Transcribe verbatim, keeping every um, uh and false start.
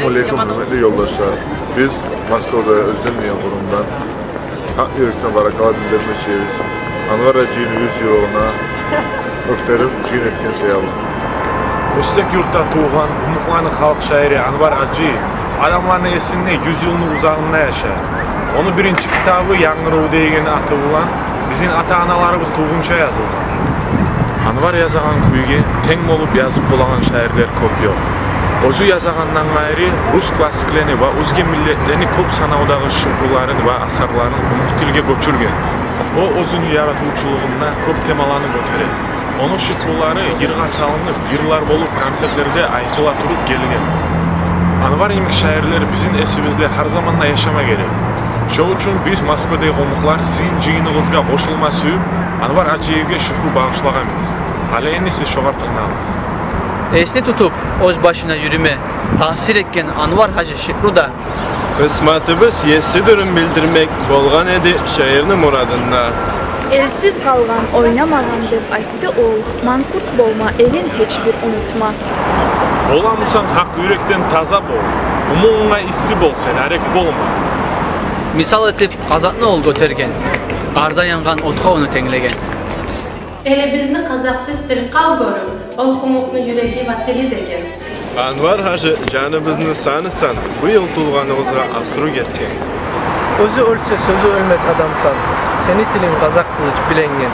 Алейкум, гьюрметли ёлдашлар. Биз Москвада Оьзден деген къурумдан гьакъ юрекден баракалла билдирме сюебиз Анвар-гьажини юз йыллыгъына гётерип, жыйын этген саялы. Оьзбек юртда тувгъан къумукъланы халкъ шаири Анвар-гьажи адамланы эсинде юз йылны узагъында яшай. Ону биринчи китабы «Янгырыв» деген аты булан бизин ата-аналарыбыз тувгъунча язылгъан. Анвар язагъан кюйге тенг болуп язып болагъан шаирлер кёп ёкъ. Оьзю язагъандан къайры, рус классиклени ва оьзге миллетлени кёп санавдагъы шиъруларын ва асарларын къумукъ тилге гёчюрген. О оьзюню яратывчулугъунда кёп темаланы гётере. Ону шиърулары йыргъа салынып, йырлар болуп, концертлерде айтыла туруп гелген. Анвар йимик шаирлер бизин эсибизде гьар заманда яшама герек. Шо учун биз, Москвадагъы къумукълар, сизин жыйыныгъызгъа къошулма сююп, Анвар-гьажиевге шиъру багъышлагъанбыз. Гьали энни сиз шогъар тынглагъыз. Эсни тутуп, оьз башына юрюме таъсир этген Анвар-гьажи шиъруда: «Къысматыбыз есидирин билдирмек болгъан эди шаирни мурадында». «Элсиз къалгъан, ойнамагъан», — деп айтды ол, «манкъурт болма, элин гьеч бир унутма». «Бола бусанг гьакъ юрекден, таза бол, къумугъунга исси бол сен, арек болма». Мисал этип къазакъны ол гётерген, къарда янгъан отгъа ону тенглеген. Элибизни къазакъсыз тил къал гёрюп, ол къумукъну юреги ва тили деген. Анвар-гьажи, жаныбызны санысан, бу йыл тувгъаныгъызгъа асру гетген. Оьзю оьлсе, сёзю оьлмес адамсан, сени тилинг къазакъ къылып биленген.